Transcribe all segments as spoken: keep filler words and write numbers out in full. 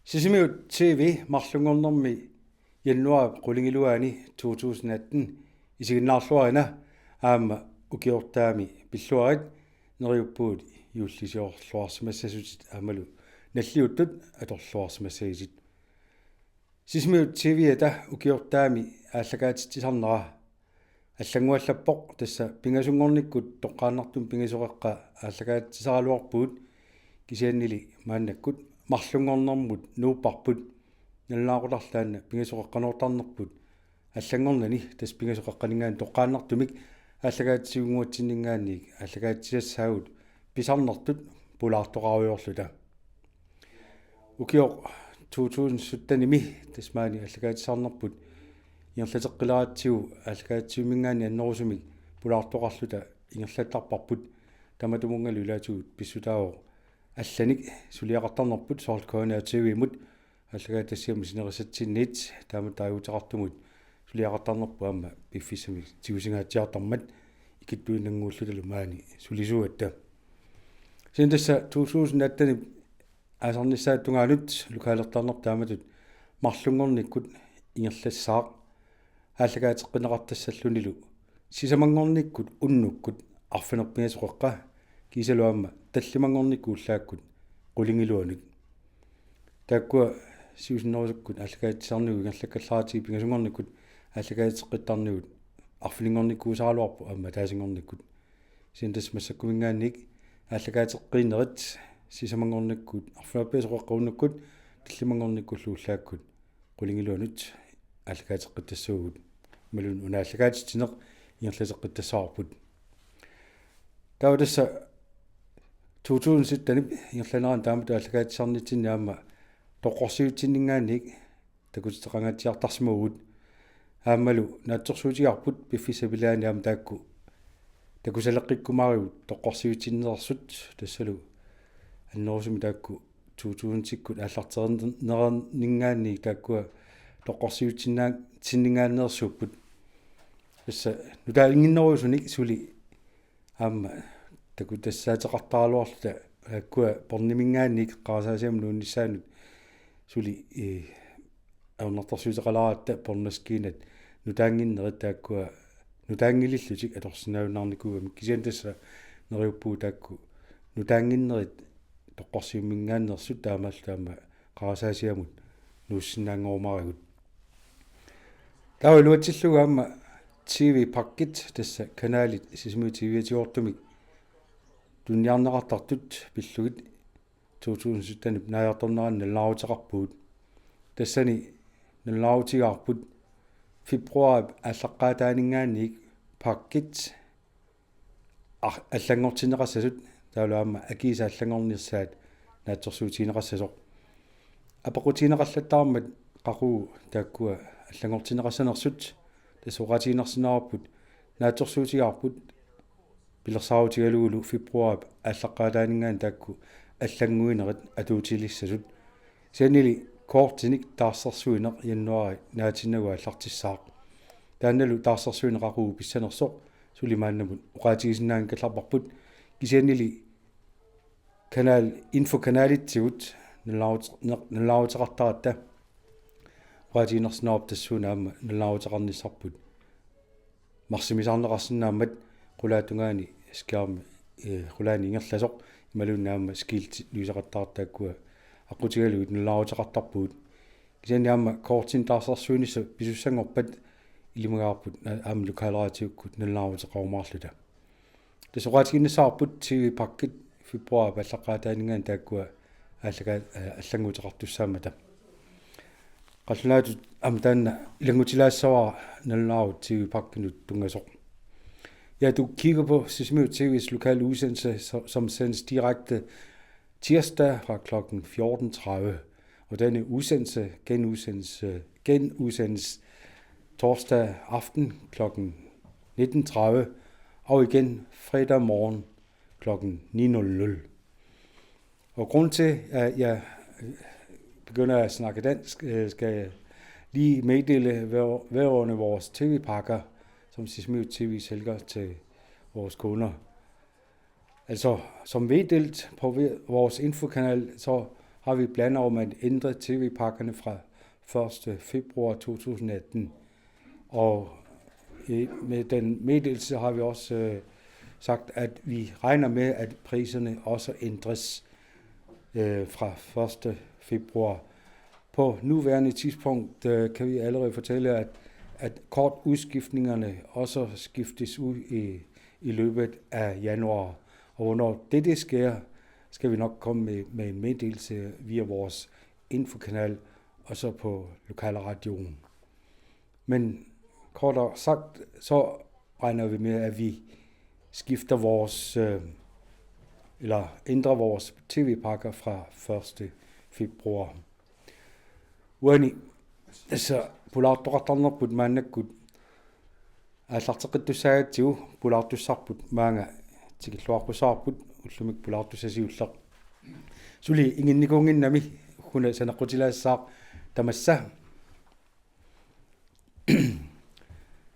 Sisimiut T V marlunngornermi januaarip qulingiluaani to tusind atten isiginnaarluarina aamma ukiortaami pilluarit neriuppugut juullisiorluarsimassasutit aammalu nalliuttut atorluarsimassagitit. Sisimiut T V-ata ukiortaami aallakaatitsisarnera allannguallappoq, tassa pingasunngornikkut toqqaannartumik pingasoqeqqa aallakaatitsisaraluarpugut, kisiannili maannakkut marlunngornermut nuupparput. Nalunaaqutarlu taanna pingasoqeqqanoortarnerput allanngornani, tassa pingasoqeqqaninngaanniit toqqaannartumik aallakaatitsigunnguatsinninngaanniit aallakaatitissassaagut pisarnertut pulaartoqarujoorluta. Ukioq to tusind syttenimi tassa maani aallakaatitsisarnerput ingerlateqqileratsigu aallakaatitsivimminngaanniit annerusumik pulaartoqarluta ingerlattarparput. Tamatumunngalu ilaatigut pissutaavoq allanik suliaqartarnerput, soorlu K N R T V-mut aallakaatitassiamut sinerissatsinniit taamatut taaguuteqartumut suliaqartarnerput aamma piffissamik tigusingaatsiartarmat ikittuinnannguullutalu maani sulisuugatta. Kisianni tassa to tusind attenip aasarnissaata tungaanut lokalertarnerput taamatut marlunngornikkut ingerlassaaq. Aallakaateqqinneqartassallunilu sisamanngornikkut unnukkut arfineq-pingasoqeqqa kiisalu aamma tallimanngornikkut ullaakkut qulingiluanut. Taakkua siusinnerusukkut aallakaatitsisarnigut ingerlakkallaraatigit pingasunngornikkut aallakaateqqittarnigut arfininngornikkuusaraluarpoq aamma ataasinngornikkut. Kisianni tassa massakkuminngaanniit aallakaateqqiinnerit sisamanngornikkut arfineq-pingasoqeqqa unnukkut tallimanngornikkullu ullaakkut qulingiluanut aallakaateqqittassuugut. Imaluunniit una aallakaatitsineq ingerlateqqittassavarput. Taava tassa to tusind syttenip ingerlanerani taamatut aallakaatitsisarnitsinni aamma toqqorsivitsinninngaanniit takutitseqangaatsiartarsimavugut. Aammalu naatsorsuutigaarput piffissap ilaani aamma taakku takusaleqqikkumaarigut toqqorsivitsinneersut, tassalu annerusumik taakku to tusindikkut aallartereerninngaanniit taakkua toqqorsivitsinninngaanneersuupput. Tassa nutaannginnerusunik suli aamma takutassaateqartaraluarluta taakkua porniminngaanniit qarasaasiamut nuunnissaannut suli, eh, ajornartorsiuteqalaaratta pornomaskiinat nutaannginnerit taakkua nutaanngilillutik atorsinnaajunnaarnikuugamik, kisianni tassa neriuppugut taakku nutaannginnerit toqqorsivimminngaanneersut taamaallu aamma qarasaasiamut nuussinnaanngorumaarigut. Taava iluatsillugu aamma T V-pakkit, tassa kanalit Sisimiut T V-atigoortumik tuniniarneqartartut pillugit to tusind syttenip naajartornerani nalunaaruteqarpugut. Tassani nalunaarutigaarput februaarip aallaqqaataaninngaanniit pakkit ar-, allanngortinneqassasut, taavalu aamma akiisa allanngornissaat naatsorsuutigineqassasoq. Apeqqutigineqallattaarmat qaqugu taakkua allanngortinneqassanersut, tassa oqaatigiinnarsinnaavarput naatsorsuutigaarput pilersaarutigalugulu februaarip aallaqqaataaninngaanniit taakku allannguinerit atuutilissasut. Kisiannili kortinik taarsersuineq januaari naatinnagu aallartissaaq. Taannalu taarsersuineq qaqugu pissanersoq suli maannamut oqaatigisinnaanngikkallarparput, kisiannili kanal, infokanalitsigut nalunaarut-, nalunaaruteqartaratta oqaatigiinnarsinnaavarput tassuuna aamma nalunaaruteqarnissarput marsimisarneqarsinnaammat qulaatungaani skærmi, eh, qulaani ingerlasoq imaluunniit aamma skilti nuisaqattaartut taakkua aqqutigalugit nalunaaruteqartarpugut. Kisianni aamma kortinik taarsersuinissaq pisussanngorpat ilimagaarput na-, aamma lokalradiokkut nalunaaruteqarumaarluta. Tassa oqaatigiinnassavarput T V-pakkit februaarip aallaqqaataaninngaanniit taakkua aallaka-, eh, allannguuteqartussaammata. Qallunaatut aamma taanna ilanngutilaassavara nalunaarut T V-pakkinut tunngasoq. Ja, du kigger på Sisimiut T V's lokale udsendelse, som, som sendes direkte tirsdag fra klokken fjorten tredive. Og denne udsendelse genudsendes, genudsendes torsdag aften klokken nitten tredive og igen fredag morgen klokken ni nul nul. Og grund til, at jeg begynder at snakke dansk, øh, skal jeg lige meddele ved-, vedrørende vores T V-pakker, som Sisimiut T V sælger til vores kunder. Altså, som meddelt på ve-, vores infokanal, så har vi planer om at ændre T V-pakkerne fra første februar to tusind atten. Og i, med den meddelelse har vi også øh, sagt, at vi regner med, at priserne også ændres øh, fra første februar. På nuværende tidspunkt øh, kan vi allerede fortælle, at, at kortudskiftningerne også skiftes ud i, i løbet af januar. Og hvornår det, det sker, skal vi nok komme med, med en meddelelse via vores infokanal og så på lokalradioen. Men kort og sagt, så regner vi med, at vi skifter vores, øh, eller ændrer vores T V-pakker fra første februar. Uani, tassa pulaartoqartarnerput maannakkut aallarteqqittussaagatsigu pulaartussarput maanga tikilluaqqusaarput ullumikkut pulaartussaq siulleq. Suli inginnikuunnginnami una saneqqutilaassaaq tamassa.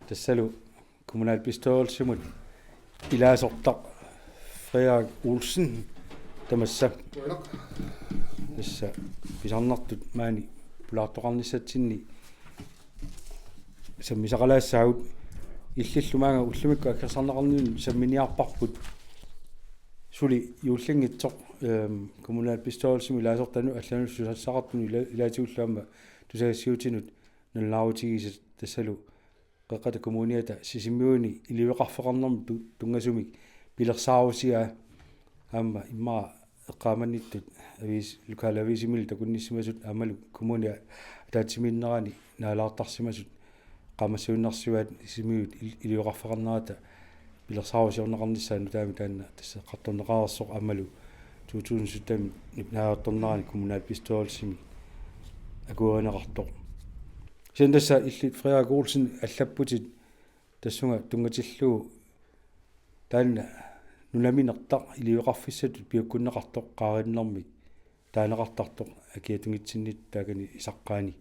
Tassalu kommunalbestyrelsimut ilaasortaq Frederik Olsen tamassa. Tassa pisarnertut maani pulaartoqarnissatsinni sammisaqalaassaagut. Illillu maanga ullumikkut aggersarneqarnermi samminiarparput suli juullinngitsoq, øhm, kommunalbestyrelsimut ilaasortanut allanut susassaqartunut ila-, ilaatigullu aamma tusagassiuutinut nalunaarutigisat tassalu Qeqqata Kommuniata Sisimiuni iliveqarfeqarnermut tu-, tunngasumik pilersaarusiaa aamma immaqa eqqaamannittut aviis-, lokalaviisimili takunnissimasut aammalu kommunia ataatsimiinnerani naalaartarsimasut eqqaamassagunarsivaat Sisimiut il-, iliveqarfeqarnerata pilersaarusiorneqarnissaanut taama taanna tassa eqqartorneqareersoq aammalu to tusind sytten naalertornerani kommunalbestyrelsimi akuerineqartoq. Kisianni tassa illit Frederik Olsen allapputit tassunga tunngatillugu taanna nunaminertaq iliveqarfissatut piukkunneqartoq qaariinnermik taaneqartartoq akiatungitsinnit taakani isaqqaani.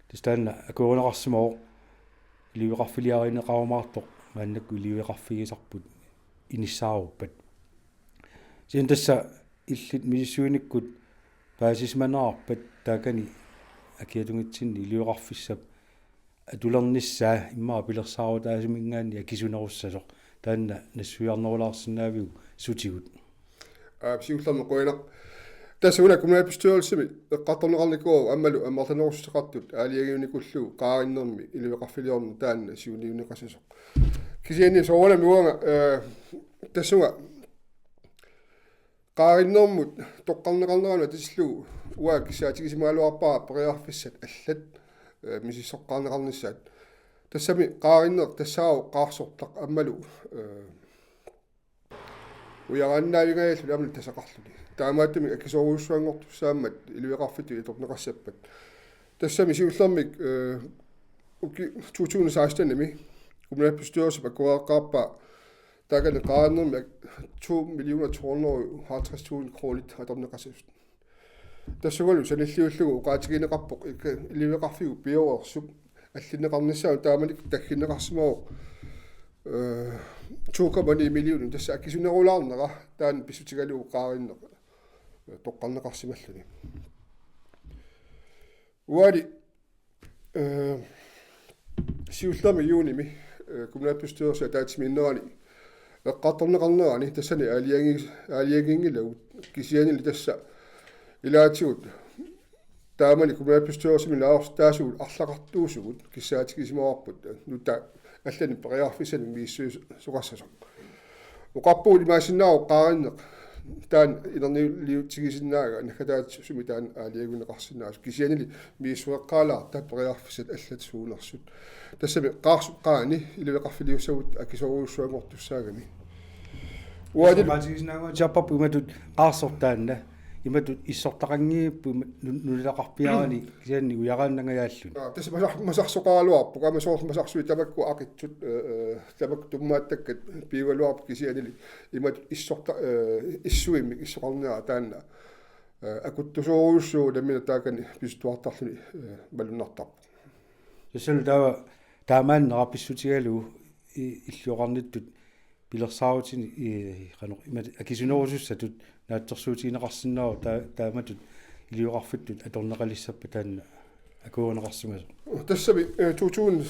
Tassa taanna akuerineqarsimavoq iliveqarfiliarineqarumaartoq maannakkut iliveqarfigisarput inissaaruppat. Kisianni tassa illit misissuinikkut paasisimanerarpat taakani akiatungitsinni iliveqarfissap atulernissaa immaqa pilersaarutaasuminngaanniit akisunerussasoq taanna nassuiarnerulaarsinnaaviuk sutigut? Aa, siullermik qujanaq. Tassa una kommunalbestyrelsimi eqqartorneqarnikuuvoq aammalu amerlanerussuteqartut aalajangiunikullugu qaariinnermi iliveqarfiliorneq taanna siunniunneqassasoq. Kisianni soorunami uanga, øh, tassunga qaariinnermut toqqarneqarneranut atatillugu uanga kissaatigisimagaluarpara periarfissat allat, øh, misissoqqaarneqarnissaat. Tassami qaariinneq tassaavoq qaarsortaq aammalu, øh, ujaraannaavingajallu aammalu tasaqarluni. Taamaattumik akisoorujussuanngortussaammat iliveqarfittut atorneqassappat. Tassami siullermik, øh, uki-, to tusind seksten-imi kommunalbestyrelsip akuereqqaarpaa taakani qaariinnermi to millioner to hundrede og halvtreds tusind kronit atorneqassasut. Tassungalu sanilliullugu oqaatigineqarpoq ikka iliveqarfiup pioreersup allinneqarnissaanut taamanikkut tagginneqarsimavoq, øh, to komma ni millioner tassa akisunerulaarnera taanna pissutigalugu qaariinneq, øh, toqqarneqarsimalluni. Uani, øh, siullermik juunimi, øh, kommunalbestyrelsip ataatsimiinnerani eqqartorneqarnerani tassani aalajangi-, aalajanginngilagut kisiannili tassa ilaatigut taamani kommunalbestyrelsimi ilaasortaasugut arlaqartuusugut kissaatigisimagaluarput nutaat allanik periarfissanik misissuisoqassasoq. Oqarpugut imaassinnaavoq qaariinneq taanna inerniutigisinnaagaa naggataata sumi taanna aalajangiunneqarsinnaasoq kisiannili misissueqqaalaartoq periarfissat allat suunersut. Tassami qaarsup qaani iliveqarfiliussagutta akisoorujussuanngortussaagami. Uatit oqaatigisinnaagatsiarparput imatut qaarsortaanna imatut issortaqanngipput nu-, nunaqarpiarani kisianni ujaraannangajaalluni. Aa, tassa masar-, masarsoqaraluarpoq, aamma soorlu masarsuit tamakku aqitsut, øh, øh, tamakku tummaattakkat piugaluarput kisiannili imatut issorta-, øh, issuimmik issoqarnera taanna, øh, akuttusoorujussuuvoq nammineq taakani pisuttuartarluni, øh, malunnartarpoq. Tassalu taava taamaannera pissutigalugu i-, illit oqarnittut pilersaarutinik i-, qanoq ima akisunerusussatut naatsorsuutigineqarsinnaavoq taa-, taamatut iliuuseqarfittut atorneqalissappat taanna akuerineqarsimasoq? Tassami eh, to tusind,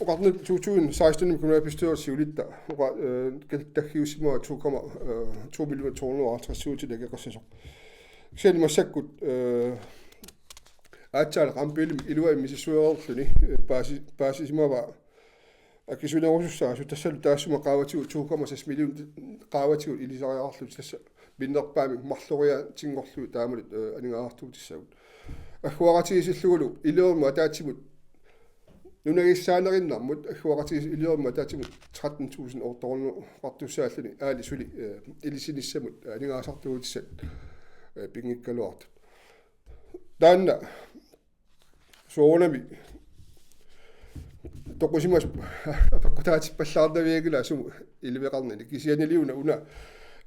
oqarnit to tusind seksten kommunalbestyrelsip siulitta oqa eh, kattaggiussimasoq to komma to millioner to hundrede og halvtreds tusind akeqassasoq. Kisianni massakkut eh, aatsaat qaammat biilimik iluamik misissuereerluni eh, paasi-, paasisimavaa akisunerusussaasoq tassalu taassuma qaavatigut to komma seks million qaavatigut ilisariaqarlutik tassa minnerpaamik marloriaatinngorlugit taamalu eh, aningaasartuutissagut. Agguaqatigiissillugulu iliormat ataatsimut nunagissaanerinnarmut agguaqatigiissillugulu iliormat ataatsimut tretten tusind oortorunneqartussaalluni aali suli eh, ilisinissamut aningaasartuutissat eh, pinngikkaluartut. Taanna soorunami toqusimasoq apeqqutaatippallaarnavianngilaq sumut iliveqarnini kisiannili una una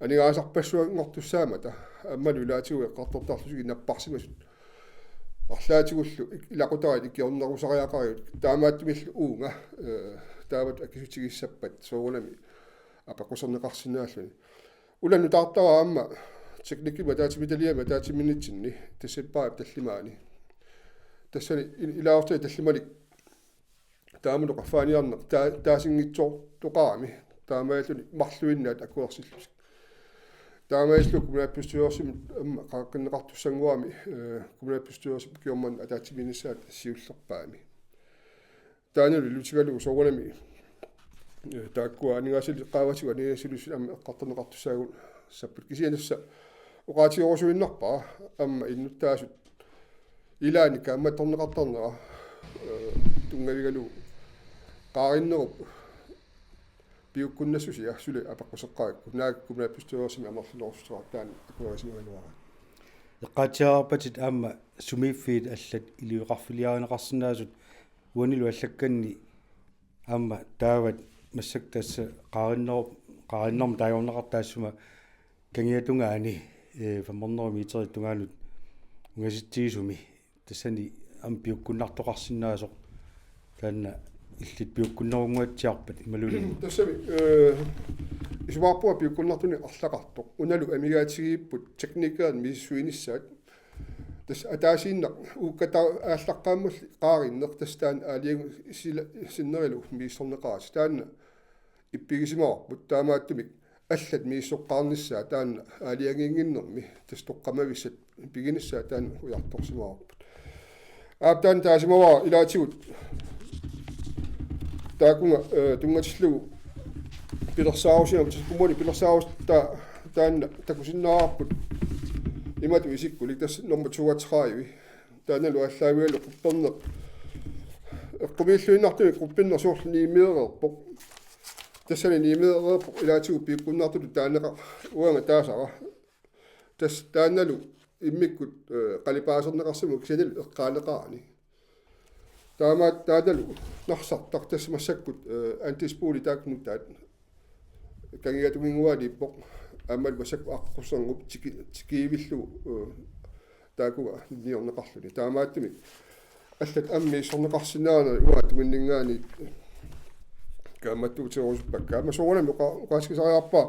aningaasarpassuanngortussaammata aammalu ilaatigut eqqartortarlusigit napparsimasut arlaatigullu ik- ilaqutariit ikiornerusariaqarivut taamaattumillu uunga eh, taamatut akisutigissappat soorunami apeqquserneqarsinnaalluni. Una nutaartara aamma teknikkimik ataatsimiititaliami ataatsimiinnitsinni decembarip tallimaani. Tassani il- ilaasortai tallimanik taamani qaffaaniarneq taa- taasinngitsoortoqarami taamaalilluni marluinnaat akuersillutik. Taamaalilluni kommunalbestyrelsimi aamma qaaqqinneqartussannguami eh, kommunalbestyrelsip ukiormanna ataatsimiinnissaata siullerpaami. Taannalu ilutigalugu soorunami eh, taakkua aningaasaliit qaavatigut aningaasaliissutit aamma eqqartorneqartussaagassappat kisianni tassa oqaatigerusuinnarpara aamma innuttaasut ilaanni kaammattorneqartarnera eh, tunngavigalugu qaariinnerup piukkunnassusia suli apeqquseqqarakku naak kommunalbestyrelsimi amerlanerussuteqartoq taanna akuerisimagaluaraat. Eqqaatsiarpatit aamma sumiiffiit allat iliuuseqarfiliarineqarsinnaasut uanilu allakkanni aamma taavat massakkut tassa qaariinnerup qaariinnermut taagorneqartoq taassuma kangiatungaani eh, femhundrede meterit tungaanut ungasitsigisumi tassani aamma piukkunnartoqarsinnaasoq taanna illit piukkunnerunnguatsiarpat imaluunniit? Tassami eh, isumaqarpunga piukkunnartunik arlaqartoq. Unalu amigaatigiipput teknikerinik misissuinissaat. Tassa ataasiinnaq uukkataa aallaqqaammalli qaariinneq tassa taanna aalajangi sila- sinnerilu misissorneqarasi. Taanna ippigisimavarput taamaattumik allat misissoqqaarnissaat taanna aalajangiinnginnermi tassa toqqammavissat piginissaat taanna ujartorsimavarput. Aap taanna taasimavara ilaatigut taakkunga eh, tunngatillugu pilersaarusiama tassa kommuni pilersaarusiama taanna takusinnaavarput imatut isikkulik tassa nummer toogtredive. Taannalu aallaavigalugu qupperneq eqqumiilluinnartumik quppinneq soorlu ni metereerpoq. Tassani ni metereerpoq ilaatigut piukkunnartutut taaneqarpoq uanga taasara. Tassa taannalu immikkut eh, qalipaaserneqarsimavoq kisianni eqqaaneqarani. Taamaat taannalu narsartaq tassa massakkut eh, andelsbolig taakku nutaat. Kangiatunginnguaniippoq aammalu massakkut aqquserngup tiki- tikiivillugu eh, taakkuga nunniorneqarluni. Taamaattumik allat aamma misissorneqarsinnaanerat uanga tunginninngaanniit kaammattuuterusuppakka. Aamma soorunami oqa- oqaatigisariaqarpara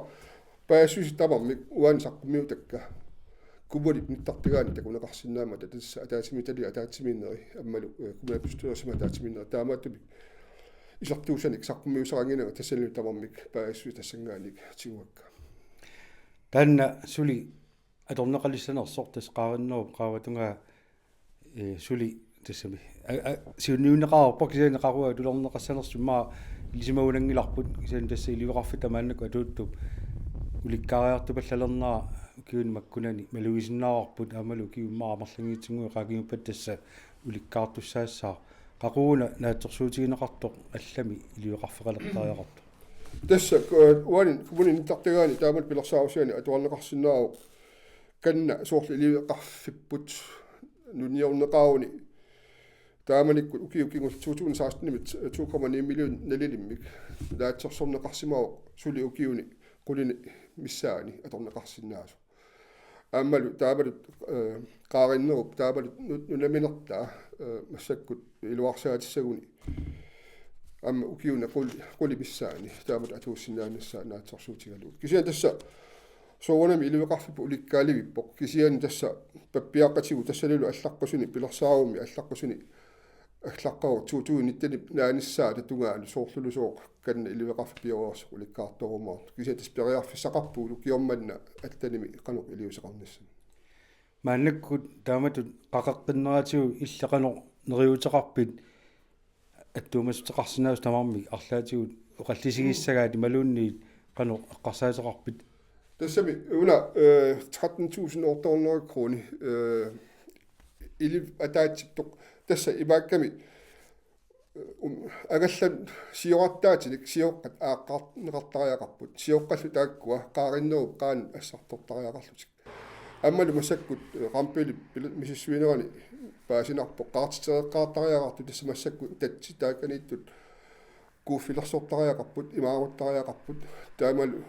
paasissuseq tamarmik uani saqqummiutakka. Kommunip nittartagaani takuneqarsinnaammata tassa ataatsimiititaliap ataatsimiinneri aammalu eh, kommunalbestyrelsimi ataatsimiinneri taamaattumik isertuussanik saqqummiussaqannginnama tassanilu tamarmik paasissuseq tassanngaanniit tiguakka. Taanna suli atorneqalissanersoq tassa qaariinnerup qaavatungaa eh, suli tassami. A- a- siunniunneqareerpoq kisianni qaqugaq tulorneqassanersoq immaqa ilisimagunanngilarput kisianni tassa iliuuseqarfitta maannakkut atuuttup ulikkaariartupallalernera ukiuni makkunani malugisinnaavarput aammalu ukiut immaqa amerlanngitsunnguit qaangiuppata tassa ulikkaartussaassaaq. Qaqugu una naatsorsuutigineqartoq allami iliuuseqarfeqalertariaqartoq? Tassa eh, uani kommunip nittartagaani taamatut pilersaarusianik atuarneqarsinnaavoq kanna soorlu iliuuseqarfipput nunniorneqaruni. Taamanikkut ukiut kingulliit to tusind seksten-imi to komma ni million nalilimmik naatsorsorneqarsimavoq suli ukiuni qulini missaani atorneqarsinnaasoq. Aammalu taamalu eh, qaariinnerup taamalu nu- nunaminertaa eh, massakkut iluarsaatissaguni aamma ukiuni qul- quli missaani taamatut atuussinnaanissaa naatsorsuutigalugu. Kisianni tassa soorunami iliveqarfipput ulikkaalivipput. Kisianni tassa pappiaqqatigut tassanilu allaqqusuni, pilersaarumiit allaqqusuni allaqqavoq to tusind nitten naanissaata tungaanut soorlulusooq kanna iliveqarfik pioreersoq ulikkaartorumaartoq. Kisianni tassa periarfissaqarpugut ukioq manna attenimi qanoq iliuuseqarnissamut. Maannakkut taamatut qaqeqqinneratigut illit qanoq neriuuteqarpit attuumassuteqarsinnaasoq tamarmik arlaatigut oqallisigissagaat imaluunniit qanoq eqqarsaateqarpit? Tassami una, øh, tretten tusind otte hundrede kroner, øh, iliveq ataatsip toq. Tassa imaakkami, øh, um, angallanneq siorattaatinik sioqqat aaqqarneqartariaqarput. Sioqqallu taakkua qaarinnerup qaanut assartortariaqarlutik. Aammalu massakkut, øh, rampeli pil-, misissuinerani paasinarpoq, qaartitereqqaartariaqartut, tassa massakkut tatsit taakaniittut kuuffilersortariaqarput, imaaruttariaqarput, taamalu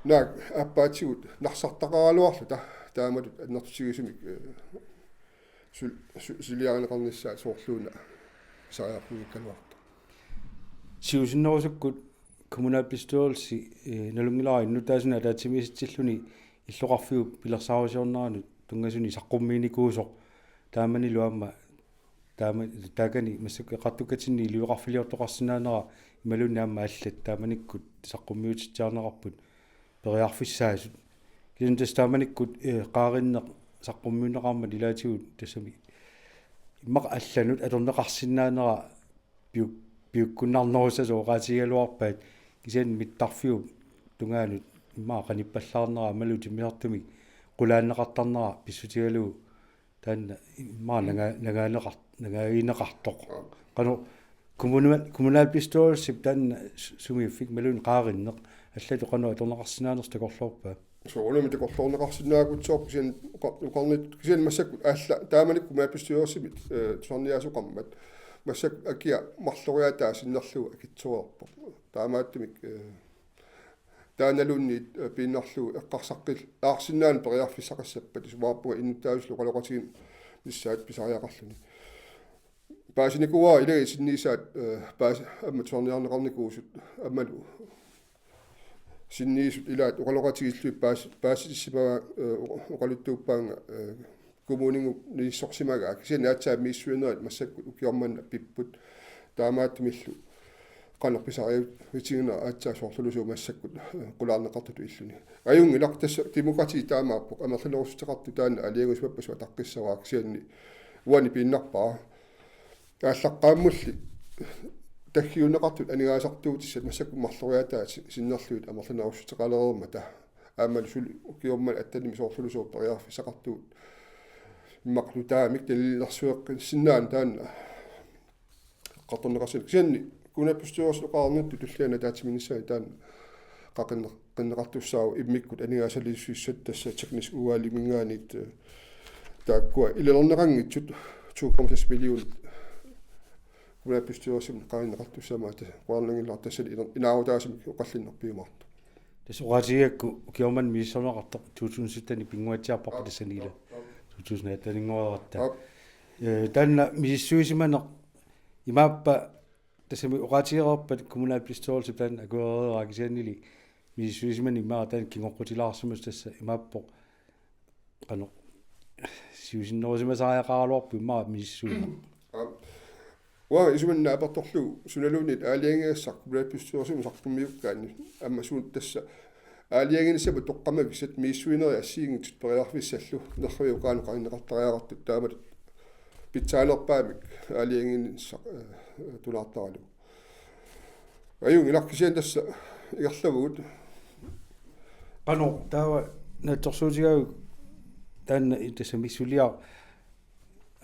naak aappaatigut narsartaqaraluarluta taamatut annertutigisumik, øh, sul-, su-, suliarineqarnissaat soorluuna pisariaqarfigigaluartoq. Siusinnerusukkut kommunalbestyrelse, øh, nalunngilara innuttaasunik ataatsimiisitsilluni illoqarfiup pilersaarusiorneranut tunngasunik saqqummiinikuusoq. Taamanilu aamma taama-, taakani massakkut eqqartukkatinni iliveqarfiliortoqarsinnaanera imaluunniit aamma allat taamanikkut saqqummiutitsiarneqarput periarfissaasut. Kisianni tassa taamanikkut, øh, qaarinneq saqqummiunneqarmat ilaatigut tassami immaqa allanut atorneqarsinnaanera piuk-, piukkunnarnerussasoq oqaatigigaluarpaat, kisianni mittarfiup tungaanut immaqa qanippallaarnera aammalu timmisartumik qulaanneqartarnera pissutigalugu taanna immaqa naga-, nagaaneqar-, nagaagineqartoq. Qanoq kommunal-, kommunalbestyrelsip taanna su-, sumiiffik imaluunniit qaarinneq allatut qanoq atorneqarsinnaanersoq takorloorpa? Soorunami takorloorneqarsinnaagutsoorpoq kisianni oqa-, oqarnittut kisianni massakkut alla taamanikkut kommunalbestyrelsimi, øh, tusarniaasoqarmat massakkut akia marloriaataa sinnerlugu akitsoreerpoq. Taamaattumik, øh, taannaluunniit, øh, piinnarlugu eqqarsaqqil-, -aarsinnaaneq periarfissaqassappat isumaqarpunga innuttaasunik oqaloqatiginissaat pisariaqarluni. Paasinikuuara ilaat sinniisaat, øh, paas-, aamma tusarniarneqarnikuusut, aammalu sinniisut ilaat oqaloqatigiillugit paas-, paasitissimagaat, øh, oqa-, oqaluttuuppaannga, øh, kommuninut niissorsimagaat. Kisianni aatsaat misissuinerit massakkut ukioq manna pipput. Taamaattumillu qanoq pisariutiginera aatsaat soorlulusooq massakkut, øh, qulaarneqartutut illuni. Ajunngilaq, tassa demokrati taamaappoq, amerlanerussuteqartut taanna aalajangiusimappat suut ataqqissavaa, kisianni uani piinnarpara. Aallaqqaammulli taggiunneqartut aningaasartuutissat massakkut marloriaataat si-, sinnerlugit amerlanerussuteqalereermata. Aammalu suli ukioq manna attenimi soorlulusooq periarfissaqartugut. Immaqa nutaamik nalilersueqqissinnaaneq taanna eqqartorneqarsinnaavoq. Kisianni kommunalbestyrelsip oqarnittut tulliani ataatsimiinnissaani taanna qaqinneq-, qaqinneqartussaavoq immikkut aningaasaliissutissatta, tassa teknisk udvalgiminngaanniit, øh, taakkua ilalerneqanngitsut to komma seks millionit kommunalbestyrelsimut qaqinneqartussaammat, tassa qularnanngilaq tassani ina-, inaarutaasumik oqallinneq piumaartoq. Tassa oqaatigigakku ukioq manna misissorneqartoq to tusind sytten pinnguatsiarparput tassani ila. To tusind atten-inngoreeratta. Aap. Øh, taanna misissuisimaneq imaappa tassami oqaatigereerpat kommunalbestyrelsip taanna akuereeraa kisiannili misissuisimaneq immaqa taanna kingoqqutilaarsimasoq tassa imaappoq qanoq siusinnerusimasariaqaraluarpoq immaqa misissuineq. Aap. Uanga isumanna apertorlugu sunaluunniit aalajangigassaq kommunalbestyrelsimi saqqummiukkaanni aamma suut tassa aalajangiinissamut toqqamavissat misissuinerit assigiinngitsut periarfissallu nerriviup qaanut qaqinneqartariaqartut taamatut pitsaanerpaamik aalajangiinissaq, øh, tulaartaralugu. Ajunngilaq, kisianni tassa ingerlavugut. Qanoq taava naatsorsuutigaajuk taanna i-, tassami suliaq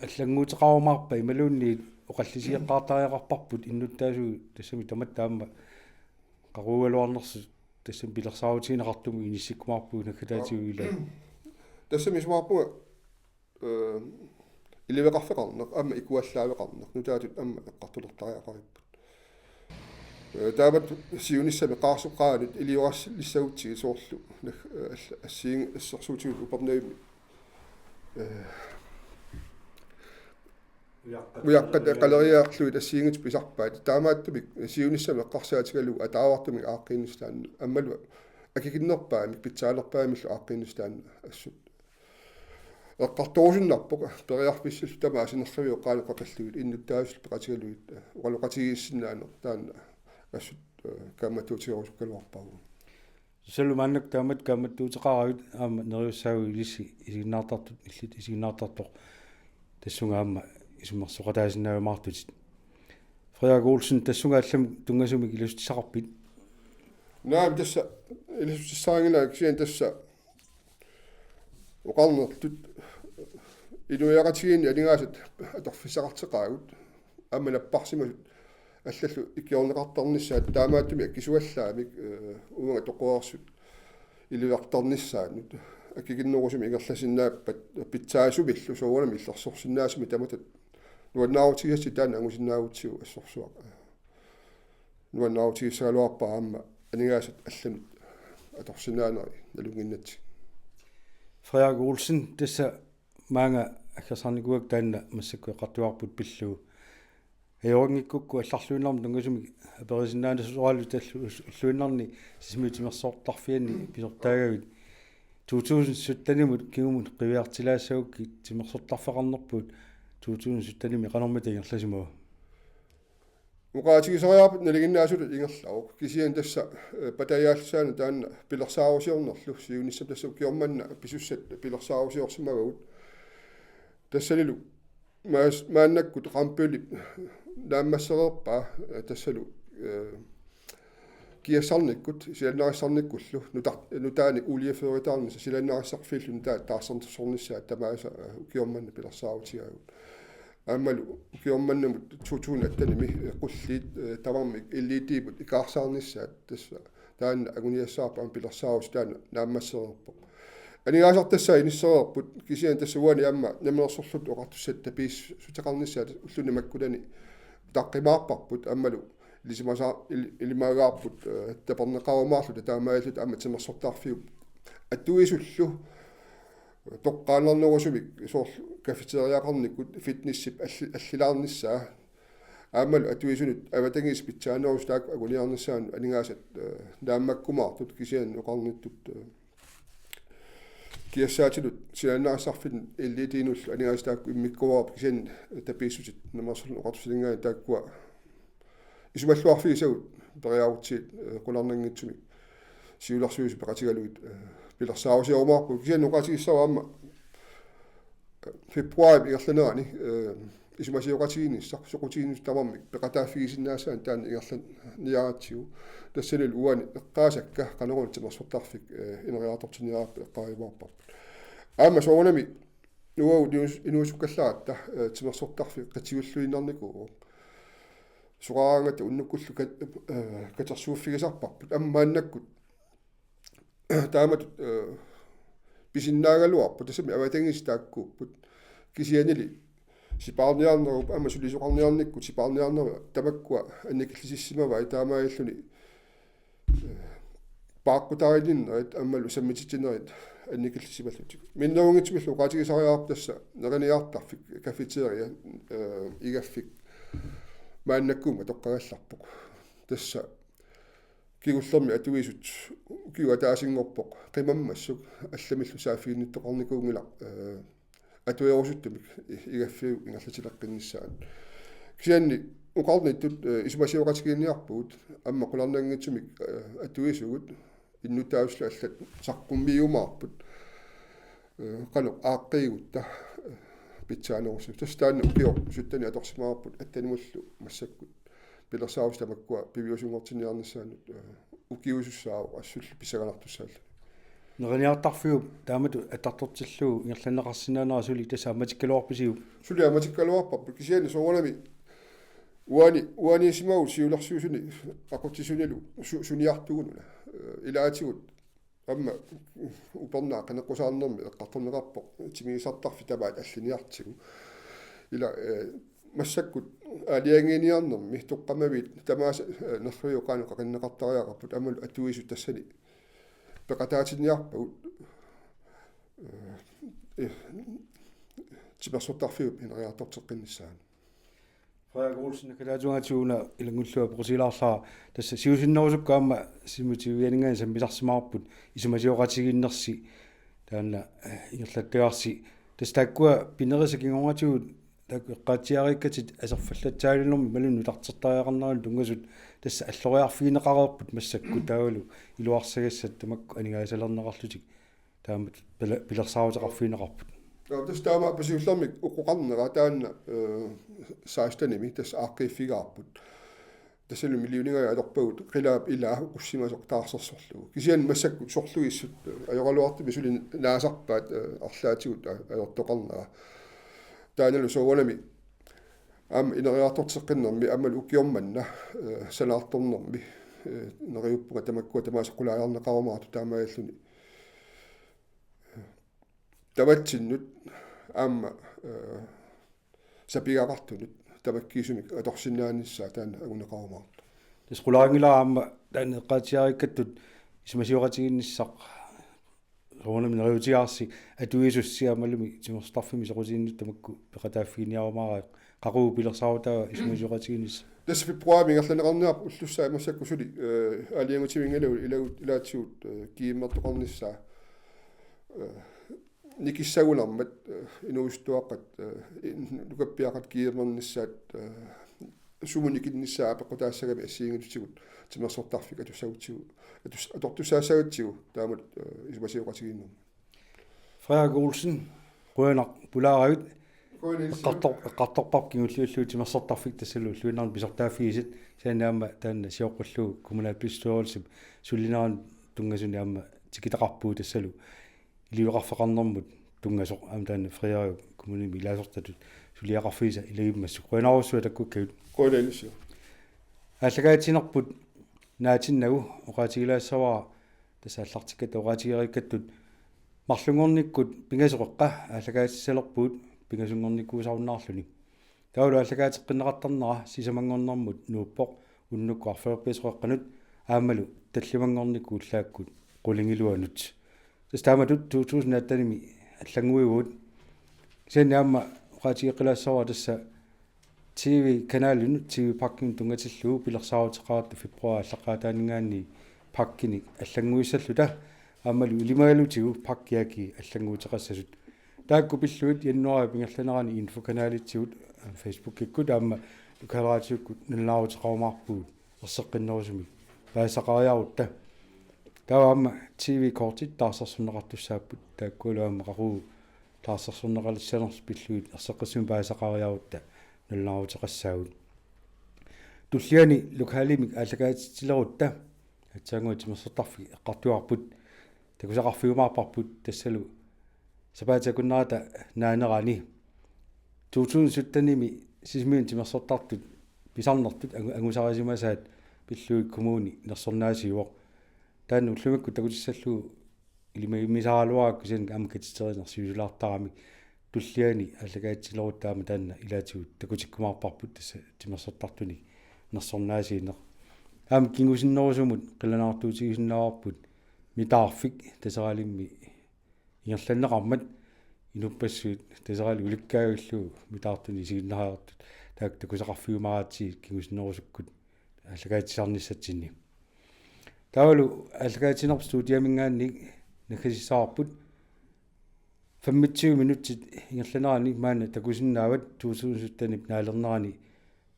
allannguuteqarumaarpa imaluunniit oqallisigeqqaartariaqarparput innuttaasugut tassami tamatta aamma qaqugugaluarnersut tassami pilersaarutigineqartumik inissikkumaarpugut naggataatigut ilaat. Tassami isumaqarpunga, øh, iliveqarfeqarneq aamma ikuallaaveqarneq nutaatut aamma eqqartulertariaqaripput. Øh, taamatut siunissami qaarsup qaanut ilioralissagutsigit soorlu nag-, øh, all-, assigiin-, assersuutigut Upernavimmi, øh, ujaqqat qaleriarlugit assigiinngitsut pisarpaat. Taamaattumik siunissami eqqarsaatigalugu ataavartumik aaqqiinnissaq taanna aammalu akikinnerpaamik pitsaanerpaamillu aaqqiinnissaq taanna assut eqqartorusunnarpoq, periarfissallu tamaasa nerriviup qaaneqqa qillugit innuttaasullu peqatigalugit, eh, oqaloqatigiissinnaaneq taanna assut, eh, kaammattuutigerusukkaluarpaavugut. Soorlu maannakkut taamatut kaammattuuteqaravit aamma neriussaagut ilissi isiginnaartartut illit isiginnaartartoq tassunga aamma isummersoqataasinnaajumaartutit. Frederik Olsen, tassunga allamik tunngasumik ilussutissaqarpit? Naamik, tassa ilussutissarinngilara, kisianni tassa oqarnertut inuiaqatigiinni aningaasat atorfissaqarteqaagut. Aamma napparsimasut allallu ikiorneqartarnissaat taamaattumik akisuallaamik, eh, uunga toqoreersut iliuuseqartarnissaannut akikinnerusumik ingerlasinnaappat pitsaasumillu soorunami illersorsinnaasumik tamatta nuannaarutigisassat taanna angusinnaagutsigu assorsuaq. Nuannaarutigissagaluarpara aamma aningaasat allanut atorsinnaaneri nalunnginnatsigit. Frederik Olsen, tassa maanga aggersarnikuuakka taanna massakkut eqqartugarput pillugu. Ajorinngikkukkit allarluinnarmik tunngasumik aperisinnaanersuarlu tallu ulluinnarni Sisimiut timersortarfianni pisortaagavit. To tusind syttenimut kingumut qiviartilaassagukku timersortarfeqarnerput to tusind syttenimi qanormita ingerlasimava? Oqaatigisariaqarpat nalinginnaasutut ingerlavoq. Kisianni tassa, eh, patajaallisaaneq taanna pilersaarusiornerlu siunissami, tassa ukioq manna pisussat pilersaarusiorsimavagut. Tassanilu maas-, maannakkut Rambøllip naammassereerpaa, eh, tassalu, eh, kiassarnikkut, silaannarissarnikkullu, nutar-, nutaanik oliefyritaarnissaq silaannarissarfiillu nutaat taarsersornissaat tamaasa, eh, ukioq manna pilersaarutigaagut. Aammalu ukioq mannamut to tusind attenimi, eh, qulliit, eh, tamarmik L E D-mut ikaarsaarnissaat tassa taanna anguniassavarput aamma pilersaarusi taanna naammassereerpoq. Aningaasartassaa inissereerput, kisianni tassa uani aamma Namminersorlutik Oqartussat tapiissuteqarnissaat ulluni makkunani utaqqimaarparput aammalu ilisimasaa-, il-, ilimagaarput, eh, taperneqarumaarluta taamaalilluta aamma timersortarfiup atuisullu toqqaannarnerusumik soorlu cafeteriaqarnikkut fitnessip alli-, allilaarnissaa aammalu atuisunut avatangiisit pitsaanerusut taakku anguniarnissaannut aningaasat, eh, naammakkumaartut, kisianni oqarnittut, eh, kiassaatinut silaannarissarfinnut L E D-nullu aningaasat taakku immikkuugaat, kisianni tapiissutit Namminersorlutik Oqartussalinngaanniit taakkua isumalluarfigisagut periarutsigit, eh, qularnanngitsumik siulersuisut peqatigalugit, eh, pilersaarusiorumaarpagut. Kisianni oqaatigissavara aamma, eh, februaarip ingerlanerani, eh, isumasioqatigiinnissaq soqutiginissaq tamarmik peqataaffigisinnaassaannik taanna ingerlanniaratsigu. Tassanilu uani eqqaasakka qanoruna timersortarfik, eh, ineriartortinniarpat eqqaajumaarparput. Aamma soorunami uagut inuus-, inuusukkallaaratta, eh, timersortarfik qitiulluinnarnikuuvoq. Soraaraangatta unnukkullu kat-, eh, katersuuffigisarparput. Aamma maannakkut taamatut, eh, pisinnaagaluarpoq, tassami avatangiisit taakkuupput. Kisiannili sipaarniarnerup aamma sulisoqarniarnikkut sipaarniarnerup tamakkua annikillisissimavai taamaalilluni, eh, paaqqutariinnerit aammalu sammititsinerit annikillisimallutik. Minnerunngitsumillu oqaatigisariaqarpoq tassa neriniartarfik cafeteria, eh, igaffik maannakkut matoqqagallarpoq. Tassa kingullermi atuisut ukiup ataasinngorpoq qimammassuk allamillu saaffiginnittoqarnikuunngilaq, eh, atuerusuttumik i-, igaffiup ingerlatileqqinnissaanut. Kisianni oqarnittut, eh, isumasioqatigiinniarpugut aamma qularnanngitsumik, eh, atuisugut innuttaasullu allat saqqummiumaarput, eh, qanoq aaqqiigutta, eh, pitsaanerussasut. Tassa taanna ukioq sytteni atorsimavarput attenimullu massakkut pilersaarusi tamakkua piviusunngortinniarnissaannut, eh, ukiusussaavoq assullu pissanganartussaalluni. Neriniartarfiup taamatut attartortillugu ingerlanneqarsinnaanera suli tassa ammatikkaluarpisiuk? Suli ammatikkaluarparput, kisianni soorunami uani, uaniisimagut siulersuisuni aqutsisunilu su-, suniartugununa. Eh, ilaatigut aamma upernaaq qineqqusaarnermi eqqartorneqarpoq timigisartarfik tamaat alliniartigu. Ila, eh, massakkut aalajangiiniarnermi toqqammaviit tamaasa, eh, nerriviup qaaneqqa qaqinneqartariaqarput aammalu atuisut tassani peqataatinniarpagut, eh, eh, timersortarfiup ineriartorteqqinnissaanut. Frederik Olsen, naggataatigut una ilanngullunga pequtigilaarlara, tassa siusinnerusukkut aamma Sisimiut TV-aninngaanniit sammisarsimavarput isumasioqatigiinnersi taanna, eh, ingerlattagarsi. Tassa taakkua pinerisa kingornatigut taakku eqqaatsiariikkatit aserfallatsaalinermi imaluunniit nutartertariaqarnerannut tunngasut tassa alloriarfigineqareerput massakkut taavalu iluarsagassat tamakku aningaasalerneqarlutik taamatut pila-, pilersaaruteqarfigineqarput. Joo, tassa taama Apusiullermik oqoqarnera taanna, eh, sekstenimi tassa aaqqiiffigaarput. Tassalu millioningajat atorpagut qilaap ilaa oqussimasoq taarsersorlugu. Kisianni massakkut sorluissut, eh, ajoraluartumik suli naasarpaat, eh, arlaatigut a-, ajortoqarnera. Taannalu soorunami aamma ineriartorteqqinnermi aammalu ukioq manna, eh, sanaartornermi, eh, neriuppunga tamakkua tamaasa qulaajarneqarumaartut taamaalilluni tamatsinnut aamma, eh, sapigaqartunut tamakkiisumik atorsinnaanissaa taanna anguneqarumaartoq. Tassa qulaanngilaq aamma taanna eqqaatsiariikkattut isumasioqatigiinnissaq soorunami neriuutigaarsi atuisussi aammalumi timersortarfimmi soqutiginnissaq tamakku peqataaffiginiarumaarput, qaqugu pilersaarutaava isumasioqatigiinnissaq? Tassa februarimi ingerlanneqarniarput ullussaa massakkut suli, eh, aalajangiutivinngilaq ilagut, ilaatigut, eh, GM-ertoqarnissaa, eh, nikissagunarmat, eh, inuusuttuaqqat, eh, in-, nukappiaqqat GM-ernissaat, eh, sumut nikinnissaa apeqqutaassagami assigiinngitsutigut timersortarfik atussagutsigu, atus-, atortussaassagatsigu taamatut, eh, isumasioqatigiinnermi. Frederik Olsen, qujanaq pulaaravit. Qujanaq. Eqqartor-, eqqartorparput kingulliullugu timersortarfik tassalu ulluinnarni pisortaaffigisat, kisianni aamma taanna sioqqullugu kommunalbestyrelsip sullinerani tunngasuni aamma tikitaqarpugut tassalu iliveqarfeqarnermut tunngasoq aamma taanna Frederik kommunimi ilaasortatut suliaqarfigisa ilagimmassuk. Qujanarujussuaq takkukkavit. Qujanarujussuaq. Aallakaatitsinerput naatinnagu oqaatigilaassavara tassa aallartikkatta oqaatigereerikkattut marlunngornikkut pingasoqeqqa aallakaatitseqqilerpugut pingasunngornikuusarunnaarluni. Taavalu aallakaateqqinneqartarnera sisamanngornermut nuuppoq unnukkut arfineq-pingasoqeqqanut aammalu tallimanngornikkut ullaakkut qulingiluanut. Tassa taamatut to tusind attenimi allannguivugut. Kisianni aamma oqaatigeqqilaassavara tassa TV-kanalinut, TV-pakkinut tunngatillugu pilersaaruteqaratta februarip aallaqqaataaninngaanniit pakkinik allannguissalluta aammalu ilimagalutigu pakkiakii allannguuteqassasut. Taakku pillugit januaarip ingerlanerani infokanalitsigut, Facebookikkut aamma lokalradiokkut nalunaaruteqarumaarpugut erseqqinnerusumik paasisaqariarutta. Taava aamma TV-kortit taarsersorneqartussaapput, taakkualu aamma qaqugu taarsersorneqalissanersoq pillugit erseqqissumik paasisaqariarutta nalunaaruteqassaagut. Tulliani lokalimik aallakaatitsilerutta aatsaannguaq timersortarfik eqqartugarput takusaqarfiumaarparput tassalu sapaatip akunnerata naanerani to tusind syttenimi Sisimiuni timersortartut pisarnertut angu-, angusarisimasaat pillugit kommuni nersornaasiivoq. Taanna ullumikkut takutissallugu ilimagimmisaaraluarakku kisianni aamma katitserineq siusilaartaramik tulliani aallakaatitsilerutta aamma taanna ilaatigut takutikkumaarparput tassa timersortartunik nersornaasiineq. Aamma kingusinnerusumut qilanaartuutigisinnaavarput mitaarfik Taseralimmi ingerlanneqarmat inuppassuit Taseralik ulikkaavillugu mitaartunik isiginnaariartut taakku takusaqarfiumaaratsigit kingusinnerusukkut aallakaatitsisarnissatsinni. Taavalu aallakaatitsinerput studiaminngaanniit naggasissavarput femogtyve minutsit ingerlaneranni maanna takusinnaavat to tusind syttenip naalernerani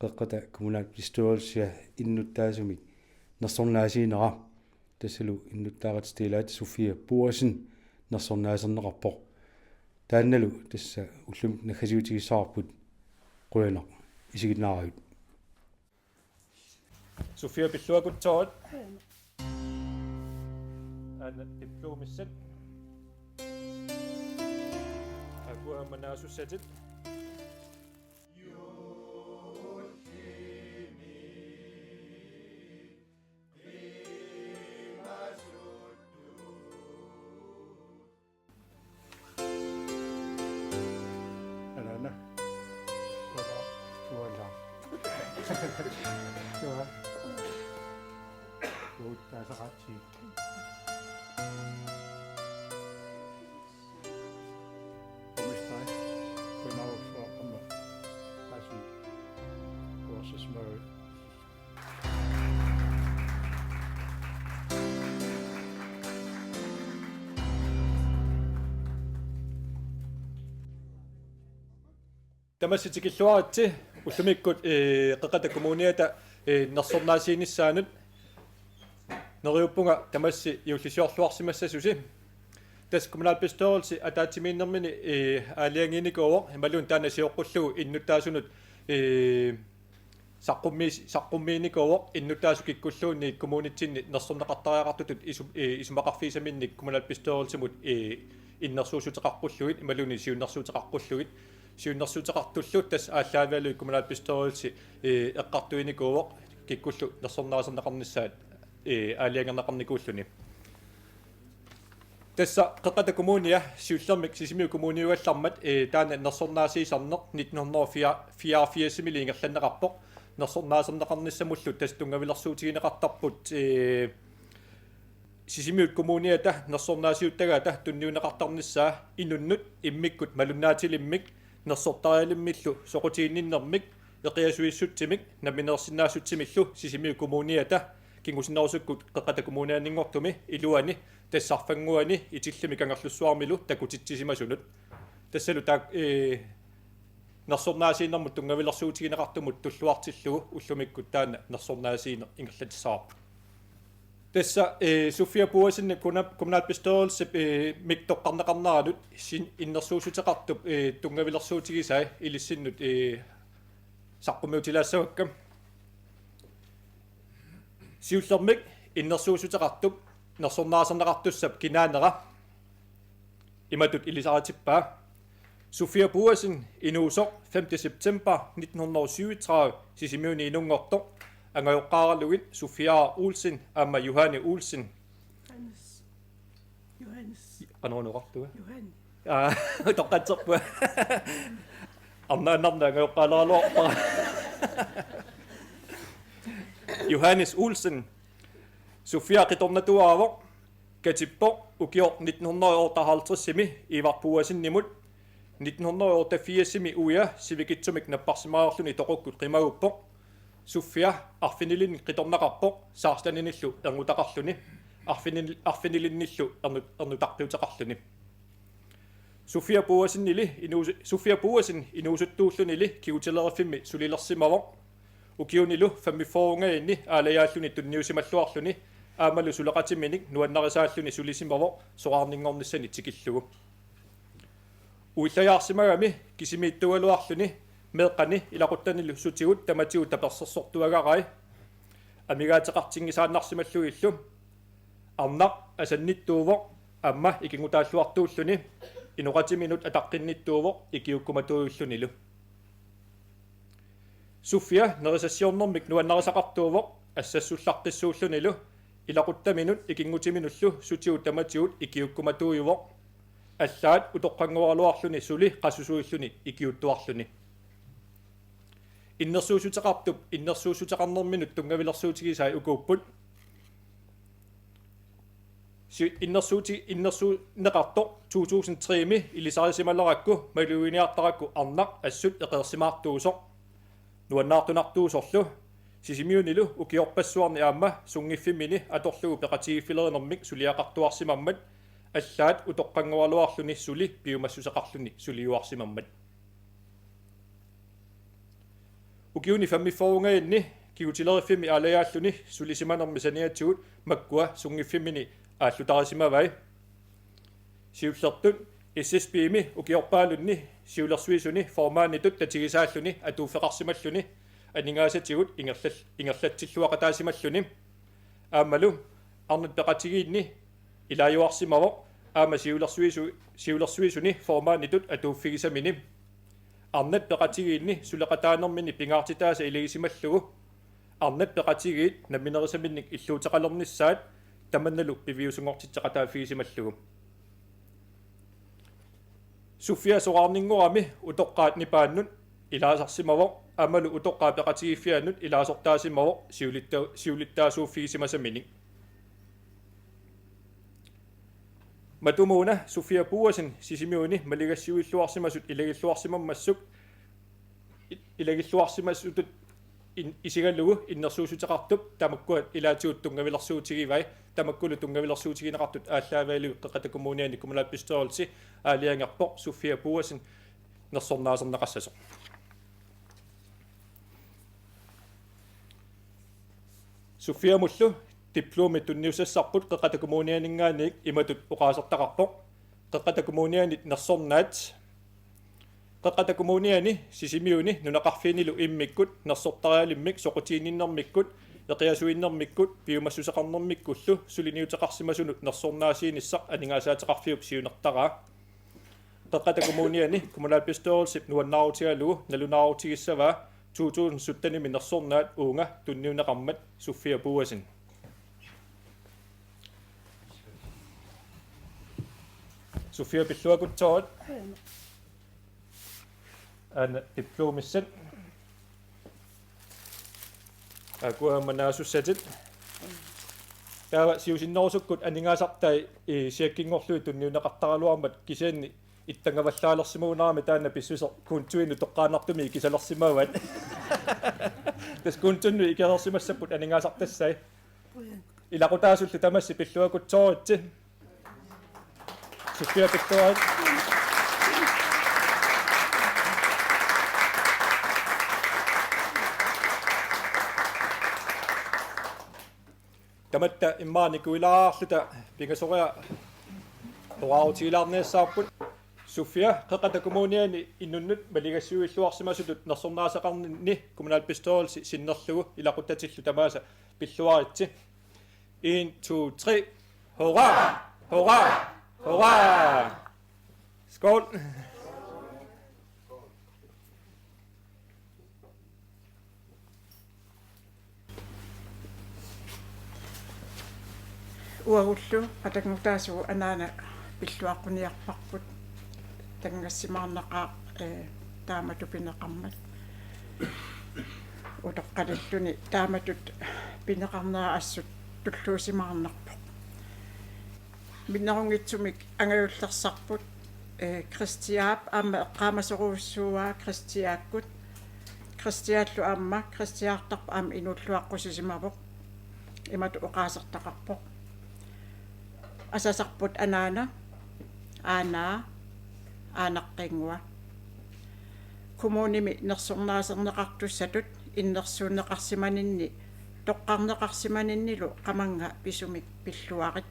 Qeqqata Kommunalbestyrelsia innuttaasumik nersornaasiinera. Tassalu innuttaaqatitta ilaata Sofia Boasen nersornaaserneqarpoq. Taannalu tassa ullumi naggasiutigissavarput, qujanaq isiginnaaravit. Sofia, pilluakutsoorit. Aana diplomissat. Akua aamma naasussatit. Alana. Tuala. Tuala. Tuala. Tuala. Tuala. Tamassi tikilluaritsi ullumikkut, ee, Qeqqata Kommuniata, ee, nersornaasiinissaanut. Neriuppunga tamassi juullisiorluarsimassasusi. Tassa kommunalbestyrelsi ataatsimiinnermini, ee, aalajangiinikuuvoq imaluunniit taanna sioqqullugu innuttaasunut, ee, saqqummiis-, saqqummiinikuuvoq innuttaasut kikkulluunniit kommunitsinni nersorneqartariaqartutut isu-, ee, isumaqarfigisaminnik kommunalbestyrelsimut, ee, innersuussuteqaqqullugit imaluunniit siunnersuuteqaqqullugit. Siunnersuuteqartullu tassa aallaavigalugit kommunalbestyrelsi, ee, eqqartuinikuuvoq kikkullu nersornaaserneqarnissaat, ee, aalajangerneqarnikuulluni. Tassa Qeqqata Kommunia siullermik Sisimiut Kommuniugallarmat, ee, taanna nersornaasiisarneq nitten hundrede fireogfirsimiilli ingerlanneqarpoq. Nersornaaserneqarnissamullu tassa tunngavilersuutigineqartarput, ee, Sisimiut Kommuniata nersornaasiuttagaata tunniunneqartarnissaa inunnut immikkut malunnaatilimmik nersortarialimmillu soqutiginninnermik eqiasuissutsimik nammineersinnaassutsimillu Sisimiut Kommuniata kingusinnerusukkut Qeqqata Kommunianinngortumi iluani tassa arfannguani Itillimi Kangerlussuarmilu takutitsisimasunut. Tassalu taak-, ee, nersornaasiinermut tunngavilersuutigineqartumut tulluartillugu ullumikkut taanna nersornaasiineq ingerlatissavarput. Tassa, ee, Sofia Boasenip kommuna-, kommunalbestyrelsip, ee, mik toqqarneqarneranut sin-, innersuussuteqartup, ee, tunngavilersuutigisai ilissinnut, ee, saqqummiutilaassavakka. Siullermik innersuussuteqartup nersornaaserneqartussap kinaanera imatut ilisaritippaa: Sofia Boasen, inuusoq, femte september nitten hundrede syvogtredive, Sisimiuni inunngortoq, angajoqqaaralugit Sofia Olsen aamma Johanne Olsen. Johannes. Johannes. Qanoq oqartunga? Johanne. Aa, toqqatserpunga. Arnaannarnanga oqqalaaluarpa. Johannes Olsen. Sofia qitornatuaavoq, katippoq ukioq nitten hundrede otteoghalvtredsimi Ivar Boasenimut. Nitten hundrede otteogfirsimi uia sivikitsumik napparsimareerluni toqukkut qimaguppoq. Sofia arfinilinnik qitornaqarpoq, seksteninillu ernutaqarluni. Arfinil-, arfinilinnillu ernut-, ernutaqqiuteqarluni. Sofia Boasenili inuus-, Sofia Boasen inuusuttuullunili kigutileriffimmi sulilersimavoq. Ukiunilu femogfyrreingaanni aalajaalluni tunniusimalluarluni aammalu suleqatiminik nuannarisaalluni sulisimavoq soraarninngornissani tikillugu. Uillajaarsimagami kisimiittuugaluarluni meeqqani ilaquttanilu sutigut tamatigut tapersersortuagarai. Amigaateqartinngisaannarsimallugillu. Arnaq asannittuuvoq aamma ikinngutaalluartuulluni, inoqatiminut ataqqinnittuuvoq ikiuukkumatuujullunilu. Sofia nerisassiornermik nuannarisaqartuuvoq assassullaqqissuullunilu, ilaquttaminut ikinngutiminullu sutigut tamatigut ikiuukkumatuujuvoq. Allaat utoqqanngoraluarluni suli qassusuilluni ikiuuttuarluni. Innersuussuteqartup innersuussuteqarnerminut tunngavilersuutigisai ukuupput. Si-, innersuuti-, innersuunneqartoq to tusind tre-mi ilisarisimalerarakku maluginiartarakku arnaq assut eqeersimaartuusoq. Nuannaartunartuusorlu Sisimiunilu ukiorpassuarni aamma sunngiffimmini atorlugu peqatigiiffilerinermik suliaqartuarsimammat, allaat utoqqanngoraluarluni suli piumassuseqarluni suliuarsimammat. Ukiuni femogfyrreingaanni kigutileriffimmi aalajaalluni sulisimanermi saniatigut makkua sunngiffimmini aallutarisimavai. Siullertut S S P-mi ukiorpaalunni siulersuisuni formanditut tatigisaalluni atuuffeqarsimalluni aningaasatigut ingerlal-, ingerlatsilluaqataasimalluni. Aammalu arnat peqatigiinni ilaajuarsimavoq aamma siulersuisu-, siulersuisuni formanditut atuuffigisamini. Arnat peqatigiinni suleqataanermini pingaartitaasa ilagisimallugu arnat peqatigiit namminerisaminnik illuuteqalernissaat tamannalu piviusunngortitseqataaffigisimallugu. Sofia soraarninngorami utoqqaat nipaannut ilaasarsimavoq aammalu utoqqaat peqatigiiffiannut ilaasortaasimavoq siulitta-, siulittaasuuffigisimasaminik. Matumuuna Sofia Boasen Sisimiuni maligassiuilluarsimasut ilagilluarsimammassuk, i-, ilagilluarsimasutut in-, isigalugu innersuussuteqartup tamakkua ilaatigut tunngavilersuutigivai, tamakkulu tunngavilersuutigineqartut aallaavigalugit Qeqqata Kommuniani kommunalbestyrelsi aalajangerpoq Sofia Boasen nersornaaserneqassasoq. Sofiamullu diplomi tunniussassarput Qeqqata Kommunianinngaanniit imatut oqaasertaqarpoq: Qeqqata Kommunianit nersornaat. Qeqqata Kommuniani Sisimiuni nunaqarfiinilu immikkut nersortarialimmik soqutiginninnermikkut, eqiasuinnermikkut piumassuseqarnermikkullu suliniuteqarsimasunut nersornaasiinissaq aningaasaateqarfiup siunertaraa. Qeqqata Kommuniani kommunalbestyrelsip nuannaarutigalugu nalunaarutigissavaa to tusind syttenimi nersornaat uunga tunniunneqarmat Sofia Boasen. Sofia, pilluakutsoorit. Aana diplomissat. Aakuamma naasussatit. Taava siusinnerusukkut aningaasartai i siakkinngorlugit tunniunneqartaraluarmat, kisianni ittanngavallaalersimagunarami taanna pissuseq kontuinut toqqaannartumik ikisalersimavat. Tassa kontunnut ikilersimassapput aningaasartassai. Ilaqutaasullu tamassi pilluakutsooritsi. Sofia, pilluarit. Tamatta immaqa nikuilaarluta pingasoriarluta oqaatigilaarniassavarput. Sofia, Qeqqata Kommuniani inunnut maligassiuilluarsimasutut nersornaaseqarninni kommunalbestyrelsi sinnerlugu ilaquttatillu tamaasa pilluaritsi. En, to, tre. Hurra! Hurra! Hurra! Skål! Uagullu qatanngutaasugut anaana pilluaqquniarparput. Tanngassimaarnaqaaq, ee, taamatut pineqarmat. Utoqqalilluni taamatut pineqarnera assut tulluusimaarnarpoq. Minnerunngitsumik angajullersarput, ee, Kristiaap aamma eqqaamasorujussuuaa Kristiaakkut. Kristiaallu aamma, Kristiaartarpoq aamma inuulluaqqusisimavoq. Imatut oqaasertaqarpoq: Asasarput anaana, aanaa, aanaqqinngua. Kommunimi nersornaaserneqartussatut innersuunneqarsimaninni toqqarneqarsimaninnilu qamannga pisumik pilluarit.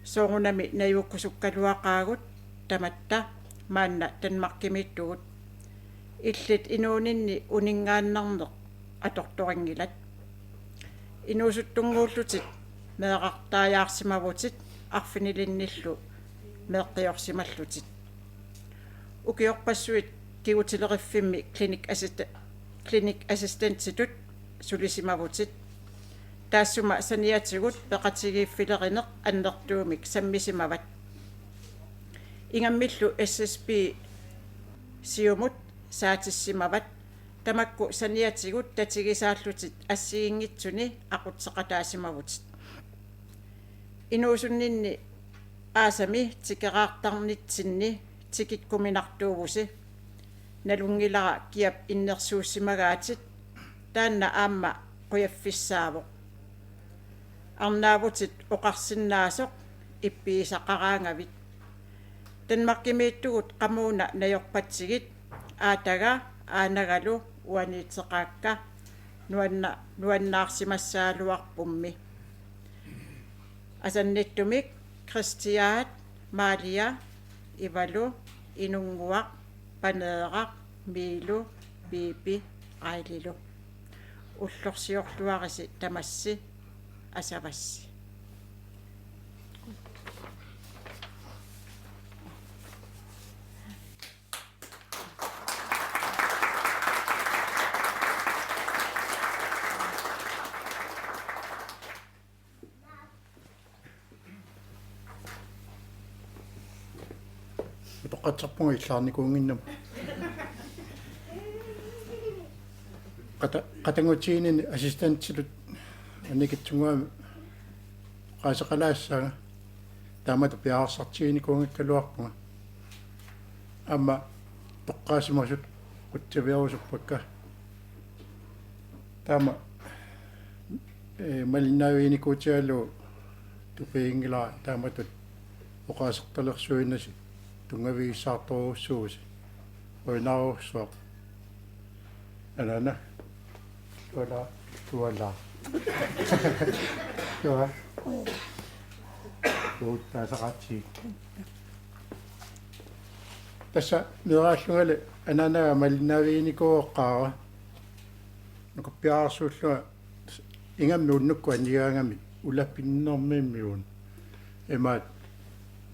Soorunami najukkusukkaluaqaagut tamatta maanna Danmarkimiittugut. Illit inuuninni uninngaannarneq atortorinngilat. Inuusuttunnguullutit meerartaajaarsimavutit arfinilinnillu meeqqiorsimallutit. Ukiorpassuit kigutileriffimmi klinikassist-, klinikassistentitut sulisimavutit. Taassuma saniatigut peqatigiiffilerineq annertuumik sammisimavat. Ingammillu S S P siumut saatissimavat. Tamakku saniatigut tatigisaallutit assigiinngitsuni aqutseqataasimavutit. Inuusunninni aasami tikeraartarnitsinni tikikkuminartuuvusi. Nalunngilara kiap innersuussimagaatit, taanna aamma qujaffissaavoq. Arnaavutit oqarsinnaasoq ippigisaqaraangavit. Danmarkimiittugut qamuuna najorpatsigit, aataga aanagalu uaniitseqaakka, nuanna-, nuannaarsimassagaluarpummi. Asannittumik Kristiaat, Maalia, Ivalu, Inunnguaq, Paneeraq, Miilu, Piipi, Aililu. Ullorsiorluarisi tamassi, asavassi. Utoqqatsisarpunga illaarnikuunnginnama. Qata-, qatanngutiginini assistentitut annikitsunnguamik oqaaseqalaassaanga. Taamatut piareersartiginikuunngikkaluarpunga. Aamma toqqaasimasut qutsavigerusuppakka. Taama, ee, malinnaaviginikuutigalugu tupiginngilara taamatut oqaasertalersuinasi tunngavigissaartorujussuusi. Qujanarujussuaq. Anaana. Tuala, tuala. Joo. Uuttaa saqaatsi. Tassa meeraallungali anaanaga malinnaaviginikuuvoq, qaa. Nukappiarsuullunga ingammik unnukkut anigaangami ulapinnermimmiun. Imaat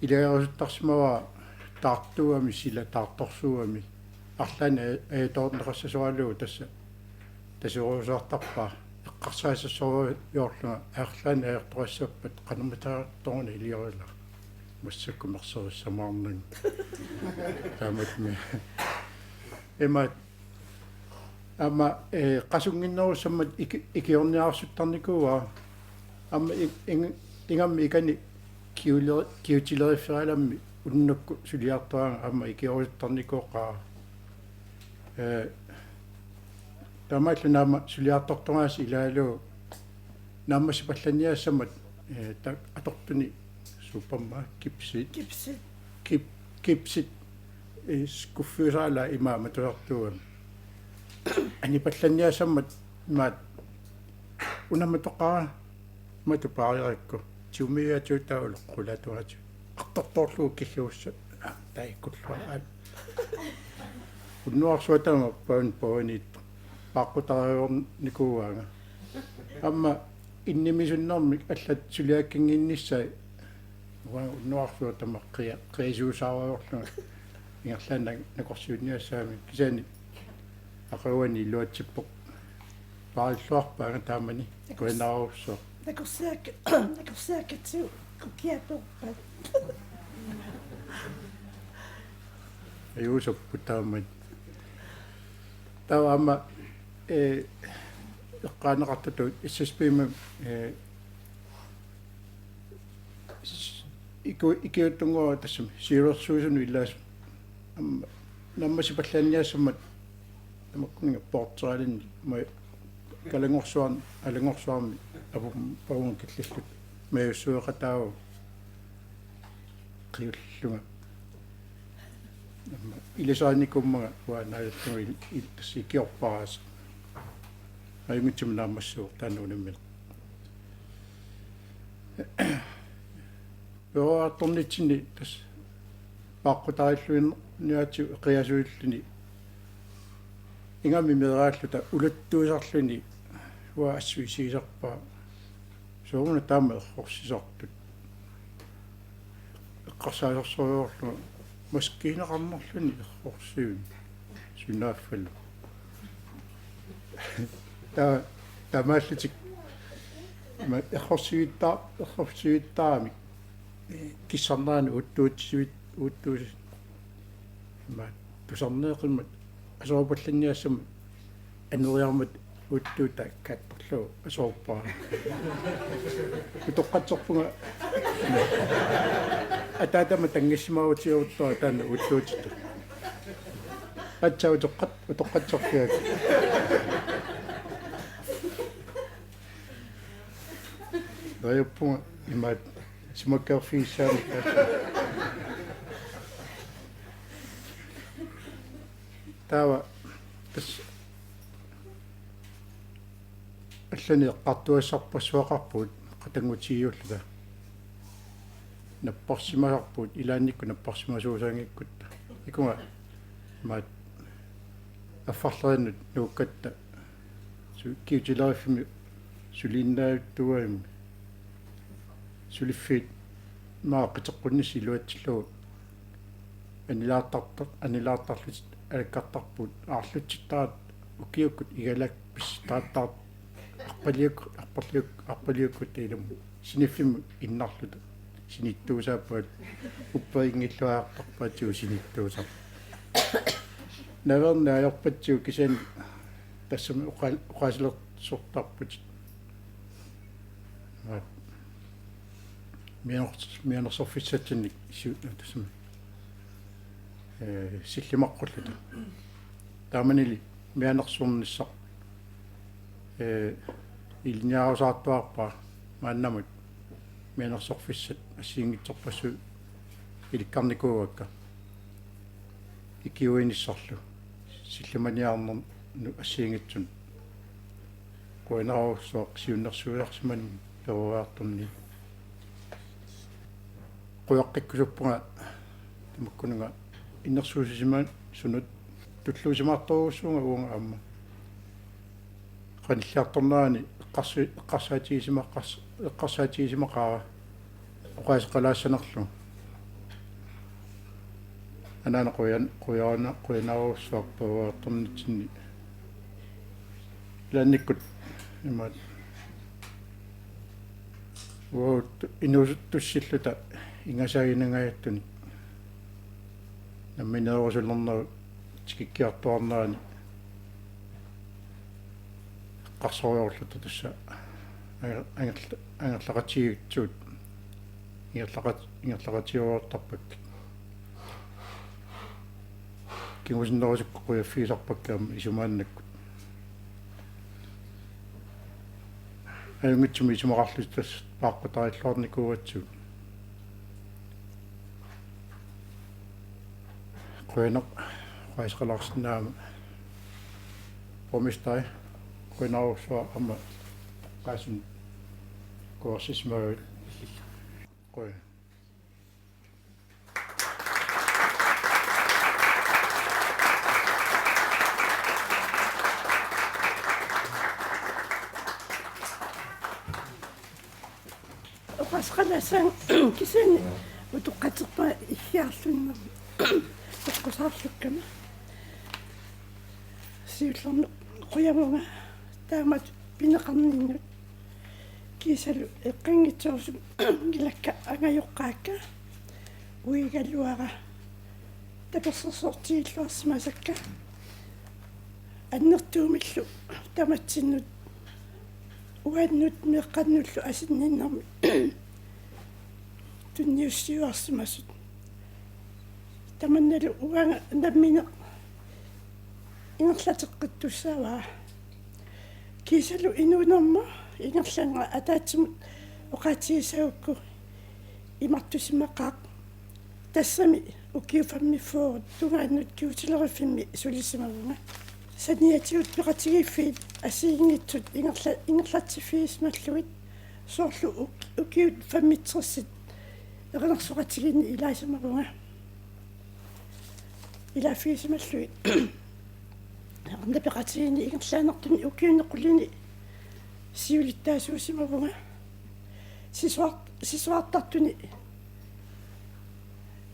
ilagerusuttarsimavara taartuugami, sila taartorsuugami. Arlaannik ajatoorneqassasoralugu tassa taserusartarpaa. Eqqarsaassasorujoorlunga arlaannik ajortoqassappat qanormitaartoruna iliorila. Massakkut mersorissamaarnanga. Taamatmi. Imaat aamma, eh, qasunnginnerussammat iki-, ikiorniarsuttarnikuuara. Aamma i-, ing-, ingammik ikani kiule-, kiutilerifferalammi unnukkut suliartoraanga aamma ikiorusuttarnikuuara. Eh, taamaallu naamma suliartortoraasi ilaalu naammassipallanniassammat, eh, ta-, atortuni supermarked kipsit. Kipsit. Kip-, kipsit, eh, skuffiusaalaa imaammat tusartuugami. Anipallanniassammat imaat unammat toqaa matupaariarakku. Tiumiaatuutaa uloqqulaatuaatu. Artortorlugu killuussa. Taikkulluaat. Unnuarsuatama paun pauniit. Paaqqutariornikuuaanga. Aamma innimisunnermik allat suliakkinnginnissaat. Uanga unnuarsuatama qia-, qiasuusaarujorlunga. Ingerlaannaq nakorsiunniassaamik. Kisianni aqaguani iluatsippoq. Paarilluarpaanga taamani. Kuinarussuaq. Nakorsiak-, nakorsiakkatsigu kukiatorpat. Ajuusapput taamani. Taava aamma, eh, eqqaaneqartutut S S P-mi, eh, s-, iku-, ikiuuttunnguara tassami siulersuisunut illaas-, aamma naammassipallanniassammat tamakkununnga portsaalinnit ma-, kalanngorsuarn-, alanngorsuarmi apu-, pavunga killilluta. Majussueqataavoq qiullunga. Aamma ilisarinnikuummanga uanga naalillunga il-, il-, tassa ikiorparaasa. Ajunngitsumik naammassivoq taanna unammineq. Peroriartornitsinni tassa paaqqutarilluinniaatigut qiasuilluni ingammik meeraalluta uluttuusarluni uanga assut isigisarpara. Sooruna taama errorsisartut. Eqqarsaasarsorujoorlunga maskiinaqarnerluni errorsivimmi. Sunaaffalu. Ta-, taamaallutik. Ima errorsivittaa-, errorsivittarami. Kissarnerani uuttuutsivit-, uuttuusi-, ima tusarneeqimmat asoorupallanniassammat aneriarmat uuttuutaa kaattorlugu asoorpara. Utoqqatserpunga. Ataatama tanngissimaarutigeruttorpoq taanna uuttuutittoq. Aatsaat utoqqat-, utoqqatserpiaakka. Neriuppunga imaat simakkeerfigissaamik. Taava tassa allanik eqqartugassarpassuaqarpugut qatanngutigiulluta. Napparsimasarpugut ilaannikkut napparsimasuusaanngikkutta. Ikunga imaat affarlerinnut nuukkatta su-, kiutileriffimmi suliinnaajuttuugami suliffiit maani qiteqqunnissaq iluatsillugu anilaartartar-, anilaartarlutik alakkartarpugut aarlutsittaraat ukiukkut igalak pissutarattaartut arpaliuk-, arpaliuk-, arpaliukkutta ilumut siniffimmut innarluta sinittuusaappaat upperinngilluartarpaatigut sinittuusaat. Naverneq ajorpatsigut kisianni tassami oqa-, oqaasilersortarputit. Aat. Mianers-, mianersorfissatsinnik siu-, tassami. Eh, sillimaqqulluta. Taamanili mianersornissaq, eh, ilinniarusaartuarpara maannamut mianersorfissat assigiinngitsorpassuit ilikkarnikuuakka. Ikiuinissarlu sillimaniarnernut assigiinngitsunut. Qujanarujussuaq siunnersuisarsimanni peroriartornini. Qujaqqikkusuppunga tamakkununnga innersuussisimasunut tulluusimaartorujussuuvunga uanga aamma. Qanilliartornerani eqqarsi-, eqqarsaatigisima-, eqqars-, eqqarsaatigisimaqaara oqaaseqalaassanerlugu. Anaana qujan-, qujana-, qujanarujussuaq peroriartornitsinni. Ilaannikkut imaat uagut inuusuttussilluta ingasaaginangajattunik nammineerusulernerup tikikkiartuaarnerani eqqarsoriarluta tassa anger-, angerla-, angerlaqatigiitsugut ingerlaqat-, ingerlaqatigiuartarpakkit. Kingusinnerusukkut qujaffigisarpakkit aamma isumaannakkut. Ajunngitsumik isumaqarluta tassa paaqqutarilluarnikuugatsigu. Qujanaq, oqaaseqalaarsinnaagama. Borgmesteri, qujanarujussuaq aamma oqaasii kuersisimagavit. Qujan. Oqaaseqalaassaanga kisianni utoqqatserpunga iggiarlunnermi toqqusaarlukkama. Siullermik qujavunga taamatut pineqarninnut kiisalu eqqanngitsoorsuit ilakka angajoqqaakka uigaluara tapersersortigilluarsimasakka annertuumillu tamatsinnut uannut meeqqannullu asinninnermi tunniussiuarsimasut. Tamannalu uanga nammineq ingerlateqqittussaavara. Kiisalu inuunerma ingerlanera ataatsimut oqaatigissagukku imartusimaqaaq. Tassami ukiut femogfyrre tungaannut kigutileriffimmi sulisimavunga. Saniatigut peqatigiiffiit assigiinngitsut ingerla-, ingerlatsiffigisimallugit soorlu uk-, ukiut femogtresit erinarsoqatigiinni ilaasimavunga. Ilaaffigisimallugit arnat peqatigiinni ingerlaannartuni ukiuni qulini siulittaasuusimavunga. Sisuart-, sisuartartuni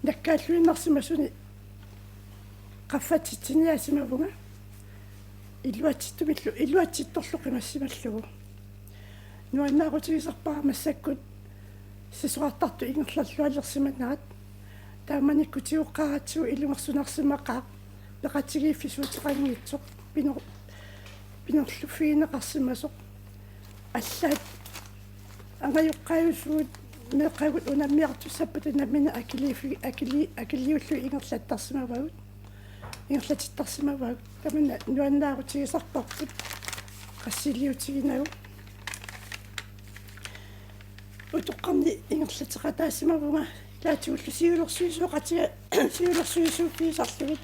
nakkaalluinnarsimasuni qaffatitsiniaasimavunga. Iluatsittumillu iluatsittorlu qimassimallugu. Nuannaarutigisarpara massakkut sisuartartut ingerlallualersimanerat. Taamanikkut tiguqqaaratsigu ilungersunarsimaqaaq peqatigiiffissuuteqanngitsoq pinor-, pinerluffigineqarsimasoq. Allaat angajoqqaajusugut meeqqagut unammiartussappata nammineq akiliiffi-, akili-, akiliullugit ingerlattarsimavagut. Ingerlatittarsimavagut. Tamanna nuannaarutigisarparput qassiliutiginagu. Utoqqarni ingerlateqataasimavunga ilaatigullu siulersuisooqatiga siulersuisuuffigisarlugit.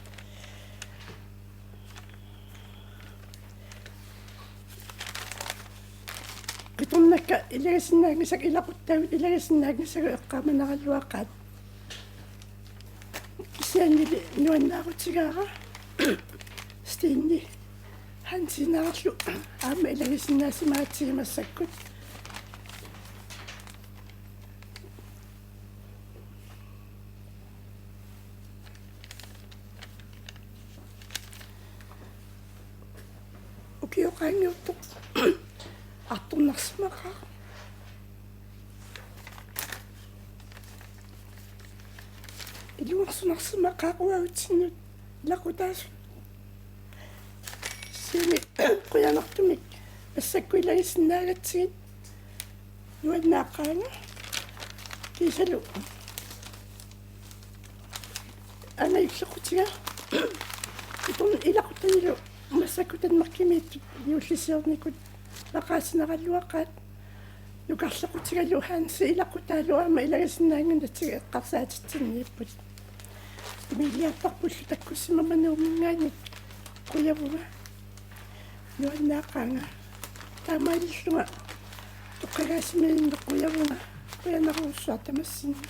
Qitornakka ilagisinnaanngisakka ilaquttavut ilagisinnaanngisagut eqqaamaneraluaqaat. Kisiannili nuannaarutigaara Stine Hansenerlu aamma ilagisinnaasimagatsigit massakkut. Ukioq qaangiuttoq artornarsimaqaaq. Ilungersunarsimaqaaq uagutsinnut ilaqutaasut. Kisianni qujanartumik massakkut ilagisinnaagatsigit nuannaaqaanga. Kiisalu angajullequtiga qitornaq ilaquttanilu massakkut Danmarkimiittut juullisiornikut maqaasineraluaqaat. Nukarlequtigalu Hansi ilaqutaalu aamma ilagisinnaannginnatsigu eqqarsaatitsinniipput. Imiliartarpullu takkussimammat Nuumminngaanniit qujavunga. Nuannaaqaanga. Taamaalillunga toqqagaasimanermut qujavunga, qujanarujussuaq tamassinnut.